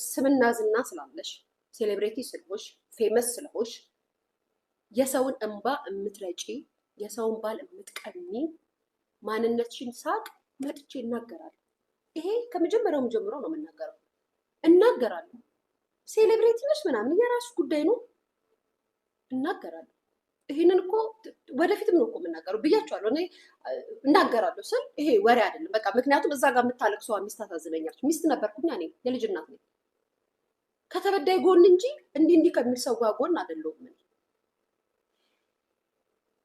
ስምና ዝና ስላለሽ፣ celebrity ስለሆንሽ፣ famous ስለሆንሽ፣ የሰውን እንባ የምትረጪ፣ የሰውን ባል የምትቀሚ ማንነትሽን ሳቅ መጥቼ እናገራለሁ። ይሄ ከመጀመሪያውም ጀምሮ ነው የምናገረው፣ እናገራለሁ። Celebrity ነሽ ምናምን የራስሽ ጉዳይ ነው፣ እናገራለሁ። ይሄንን እኮ ወደፊትም ነው እኮ የምናገረው ብያቸዋለሁ። እኔ እናገራለሁ ስል ይሄ ወሬ አይደለም። በቃ ምክንያቱም እዛ ጋር የምታለቅሰዋ ሚስት ታሳዝነኛለች። ሚስት ነበርኩኛ እኔ፣ የልጅ እናት ነኝ። ከተበዳይ ጎን እንጂ እንዲህ እንዲህ ከሚል ሰው ጋር ጎን አይደለሁም እኔ።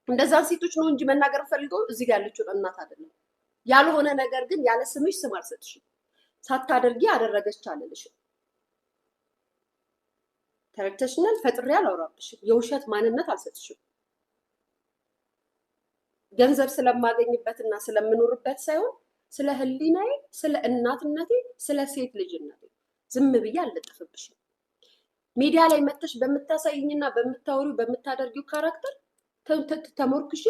እንደዛን ሴቶች ነው እንጂ መናገር ፈልገው እዚህ ጋር ያለችውን እናት አይደለም። ያልሆነ ነገር ግን ያለ ስምሽ ስም አልሰጥሽም። ሳታደርጊ አደረገች አልልሽም። ተረድተሽኛል? ፈጥሬ አላወራብሽም። የውሸት ማንነት አልሰጥሽም። ገንዘብ ስለማገኝበትና ስለምኖርበት ሳይሆን ስለ ሕሊናዬ፣ ስለ እናትነቴ፣ ስለ ሴት ልጅነቴ ዝም ብዬ አልለጥፍብሽም። ሚዲያ ላይ መተሽ በምታሳይኝና በምታወሪው በምታደርጊው character ተሞርክሼ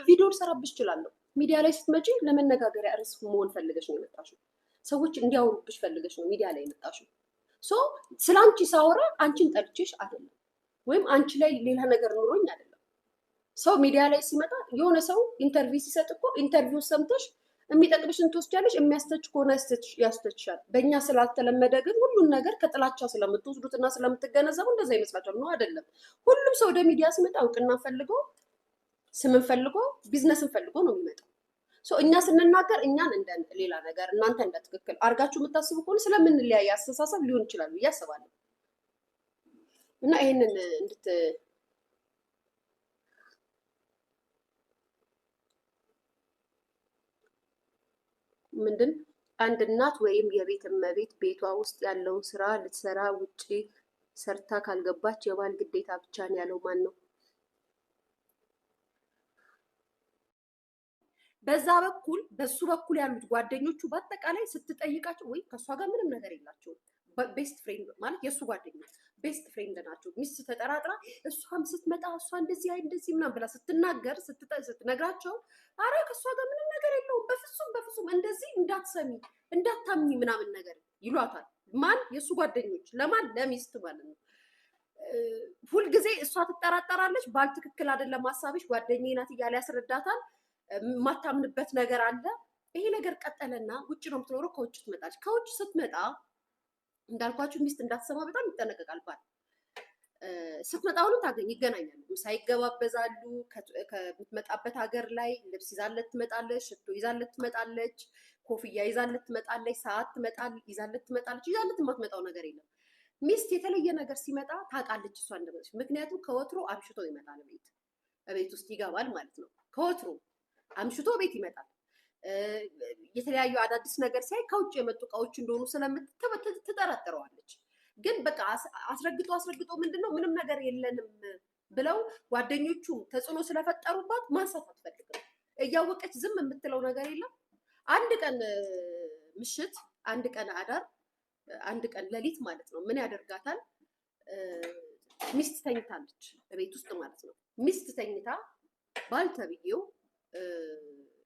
ቪዲዮ ልሰራብሽ እችላለሁ። ሚዲያ ላይ ስትመጪ ለመነጋገሪያ ርዕስ መሆን ፈልገሽ ነው የመጣሽው። ሰዎች እንዲያወሩብሽ ፈልገሽ ነው ሚዲያ ላይ የመጣሽው። So ስለ አንቺ ሳወራ አንቺን ጠልቼሽ አይደለም፣ ወይም አንቺ ላይ ሌላ ነገር ኑሮኝ አይደለም። ሰው ሚዲያ ላይ ሲመጣ፣ የሆነ ሰው interview ሲሰጥ እኮ interview ሰምተሽ የሚጠቅምሽን ትወስጃለሽ፣ የሚያስተች ከሆነ ያስተችሻል። በእኛ ስላልተለመደ ግን ሁሉን ነገር ከጥላቻ ስለምትወስዱት እና ስለምትገነዘቡ እንደዛ ይመስላችኋል። ነው አይደለም። ሁሉም ሰው ወደ ሚዲያ ሲመጣ እውቅና ፈልጎ፣ ስምን ፈልጎ፣ ቢዝነስን ፈልጎ ነው የሚመጣው። So እኛ ስንናገር እኛን እንደ ሌላ ነገር እናንተ እንደ ትክክል አድርጋችሁ የምታስቡ ከሆነ ስለምንለያይ አስተሳሰብ ሊሆን ይችላል ብዬ አስባለሁ። እና ይሄንን እንድት ምንድን አንድ እናት ወይም የቤት እመቤት ቤቷ ውስጥ ያለውን ስራ ልትሰራ ውጪ ሰርታ ካልገባች የባል ግዴታ ብቻ ነው ያለው ማን ነው? በዛ በኩል በሱ በኩል ያሉት ጓደኞቹ በአጠቃላይ ስትጠይቃቸው ወይ ከእሷ ጋር ምንም ነገር የላቸውም። Best friend ማለት የእሱ ጓደኛ best friend ናቸው። ሚስት ተጠራጥራ እሷም ስትመጣ እሷ እንደዚህ አይ እንደዚህ ምናምን ብላ ስትናገር ስትነግራቸው አረ ከእሷ ጋር ምንም ነገር የለውም፣ በፍጹም በፍጹም እንደዚህ እንዳትሰሚ እንዳታምኚ ምናምን ነገር ይሏታል። ማን? የእሱ ጓደኞች። ለማን? ለሚስት ማለት ነው። ሁልጊዜ እሷ ትጠራጠራለች። ባል ትክክል አይደለም ሀሳብሽ፣ ጓደኛዬ ናት እያለ ያስረዳታል። የማታምንበት ነገር አለ። ይሄ ነገር ቀጠለና ውጭ ነው የምትኖረው። ከውጭ ትመጣለች። ከውጭ ስትመጣ እንዳልኳችሁ ሚስት እንዳትሰማ በጣም ይጠነቀቃል ባል። ስትመጣ አሁንም ታገኝ ይገናኛሉ፣ ምሳ ይገባበዛሉ። ከምትመጣበት ሀገር ላይ ልብስ ይዛለት ትመጣለች፣ ሽቶ ይዛለት ትመጣለች፣ ኮፍያ ይዛለት ትመጣለች፣ ሰዓት ይዛለት ትመጣለች። ይዛለት የማትመጣው ነገር የለም። ሚስት የተለየ ነገር ሲመጣ ታውቃለች እሷ እንደመጣች። ምክንያቱም ከወትሮ አምሽቶ ይመጣል፣ ቤት ቤት ውስጥ ይገባል ማለት ነው። ከወትሮ አምሽቶ ቤት ይመጣል። የተለያዩ አዳዲስ ነገር ሲያይ ከውጭ የመጡ እቃዎች እንደሆኑ ስለምትጠረጥረዋለች። ግን በቃ አስረግጦ አስረግጦ ምንድነው ምንም ነገር የለንም ብለው ጓደኞቹም ተጽዕኖ ስለፈጠሩባት ማንሳት አትፈልግም። እያወቀች ዝም የምትለው ነገር የለም። አንድ ቀን ምሽት፣ አንድ ቀን አዳር፣ አንድ ቀን ሌሊት ማለት ነው። ምን ያደርጋታል? ሚስት ተኝታለች ቤት ውስጥ ማለት ነው። ሚስት ተኝታ ባል ተብዬው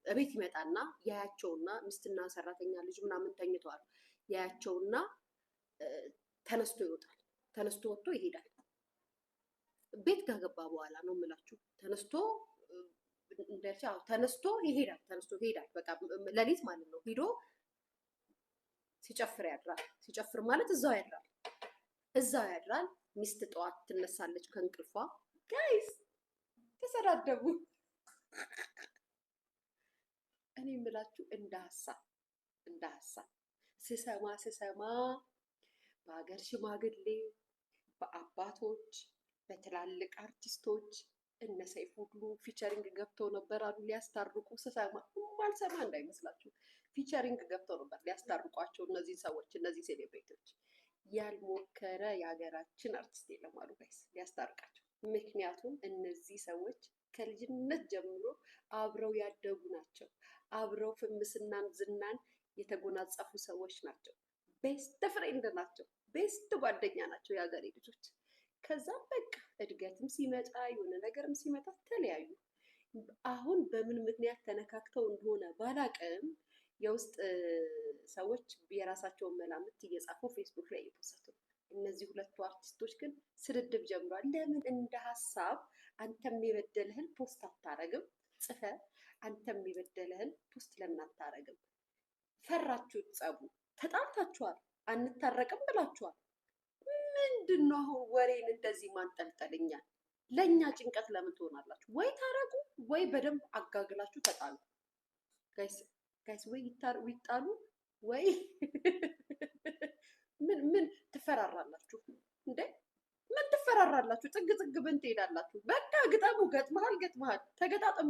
እቤት ይመጣና ያያቸውና ሚስትና ሰራተኛ ልጅ ምናምን ተኝተዋል። ያያቸውና ተነስቶ ይወጣል። ተነስቶ ወጥቶ ይሄዳል። ቤት ከገባ በኋላ ነው የምላችሁ። ተነስቶ ተነስቶ ይሄዳል። ተነስቶ ይሄዳል። በቃ ሌሊት ማለት ነው። ሂዶ ሲጨፍር ያድራል። ሲጨፍር ማለት እዛው ያድራል። እዛው ያድራል። ሚስት ጠዋት ትነሳለች ከእንቅልፏ። Guys፣ ተሰዳደቡ። እኔ የምላችሁ እንደ ሀሳብ እንደ ሀሳብ ስሰማ ስሰማ በሀገር ሽማግሌ፣ በአባቶች፣ በትላልቅ አርቲስቶች እነ ሰይፉ ሁሉ featuring ገብተው ነበር አሉ ሊያስታርቁ። ስሰማ ማልሰማ እንዳይመስላችሁ፣ featuring ገብተው ነበር ሊያስታርቋቸው እነዚህ ሰዎች፣ እነዚህ celebrity ዎች። ያልሞከረ የሀገራችን አርቲስት የለም አሉ guys ሊያስታርቃቸው። ምክንያቱም እነዚህ ሰዎች ከልጅነት ጀምሮ አብረው ያደጉ ናቸው። አብረው famous ናን ዝናን የተጎናጸፉ ሰዎች ናቸው። Best friend ናቸው። Best ጓደኛ ናቸው የሀገሬ ልጆች። ከዛም በቃ እድገትም ሲመጣ የሆነ ነገርም ሲመጣ ተለያዩ። አሁን በምን ምክንያት ተነካክተው እንደሆነ ባላቅም የውስጥ ሰዎች የራሳቸውን መላምት እየጻፉ ፌስቡክ ላይ እየፖሰቱ ነው። እነዚህ ሁለቱ አርቲስቶች ግን ስድድብ ጀምሯል። ለምን እንደ ሀሳብ አንተም የበደለህን post አታረግም? ጽፈ አንተም የበደለህን post ለምን አታረግም? ፈራችሁ፣ ጸቡ፣ ተጣልታችኋል፣ አንታረቅም ብላችኋል። ምንድን ነው አሁን ወሬን እንደዚህ ማንጠልጠልኛል? ለእኛ ጭንቀት ለምን ትሆናላችሁ? ወይ ታረቁ፣ ወይ በደንብ አጋግላችሁ ተጣሉ። Guys, guys፣ ወይ ይጣሉ ወይ ምን ምን ትፈራራላችሁ እንዴ? ምን ትፈራራላችሁ? ጥግ ጥግ ብን ትሄዳላችሁ? በቃ ግጠሙ። ገጥመሃል ገጥመሃል፣ ተገጣጠሙ።